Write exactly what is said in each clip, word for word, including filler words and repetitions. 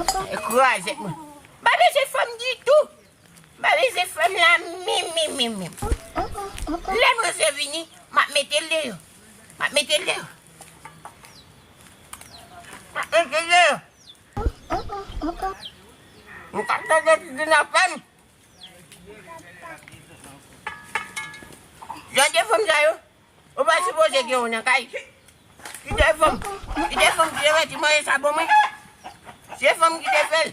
Kraze tèt mwen. M pa bezwen fanm ditou. M pa bezwen fanm la menm, menm, menm, menm. Lè manje vini, m ap mete l deyò. M ap mete l deyò. M ap mete l deyò. M t ap tande ti Dina fè m. Jan de fanm sa yo, ou pa sipoze gen yo nan kay. Kite fanm, kite fanm ki te mèt manje sa bon mwen. Se fanm ki te fè l.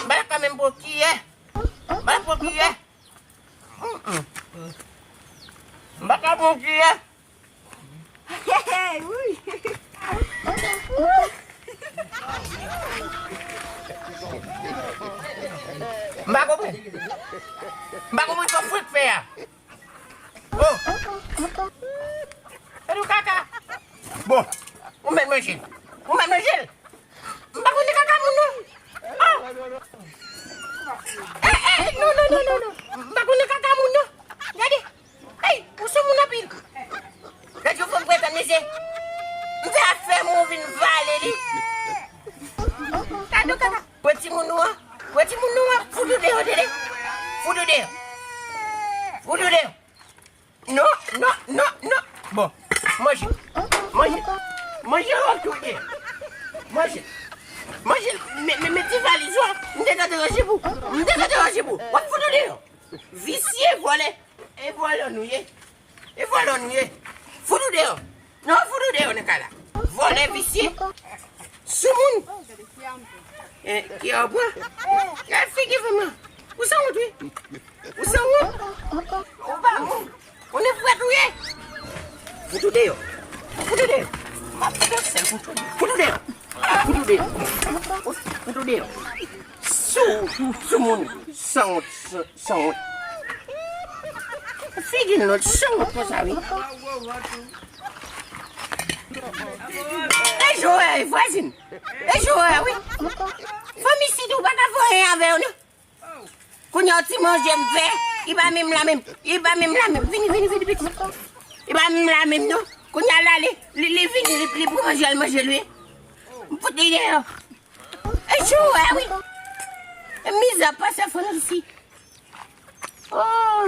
M pa ka menm pran kiyè. M pa pran kiyè. Mm, mm. M pa ka pran kiyè. Wi. M pa konprann. M pa konprann sa Frank fè a. Oh. Fè nou kaka. Bon, ou mèt manje l. Ou mèt manje l. M pa konn nan kaka moun non. Oh. Eh, eh, non, non, non, non, non. M pa konn nan kaka moun non. Gade. Ey, ou sou moun anpil. Gad yon fanm pretann, mesye. M fè afè mwen vin vale li. Gad yon kaka. Pran timoun nou an. Pran timoun nou an. Fout ou deyò, tande. Fout ou deyò. Fout ou deyò. Non, non, non, non. Bon, manje. Manje. Manje, ok, ok. Manje. Manje, men, men, men ti valiz ou an. M te ka te ranje pou. M te ka te ranje pou. W ap fout ou deyò. Visye, vòlè. E vòlè nou ye. E vòlè nou ye. Fout ou deyò. Non, fout ou deyò nan kay la. Vòlè, visye. Soumoun. Eh, ki a pran? Gad figi fanm nan. Ou sanwont, wi. Ou sanwont. Ou pa moun. Ou nèfrèt ou ye. Fout ou deyò. Fout ou deyò. M ap fout ou sèl fout ou. Fout ou deyò. Fout ou deyò. Fout ou deyò. Sou, sou moun. Sanwont. Sanwont. Figi l lòt sanwont konsa, wi. E jwè, vwazin. E jwè, wi. Fanm isit ou pa ka fè anyen avè yo, non. Kounye a, ti manje m fè, li pa menm la menm. Li pa menm la menm. Vini, vini, vini, pitit. Li pa menm la menm, non. Kounye a la, li, li, li vini, li, li pran manje, l manje, l, wi. M fout li deyò. E jwè, wi. E mizè pase fanm isit. Oh.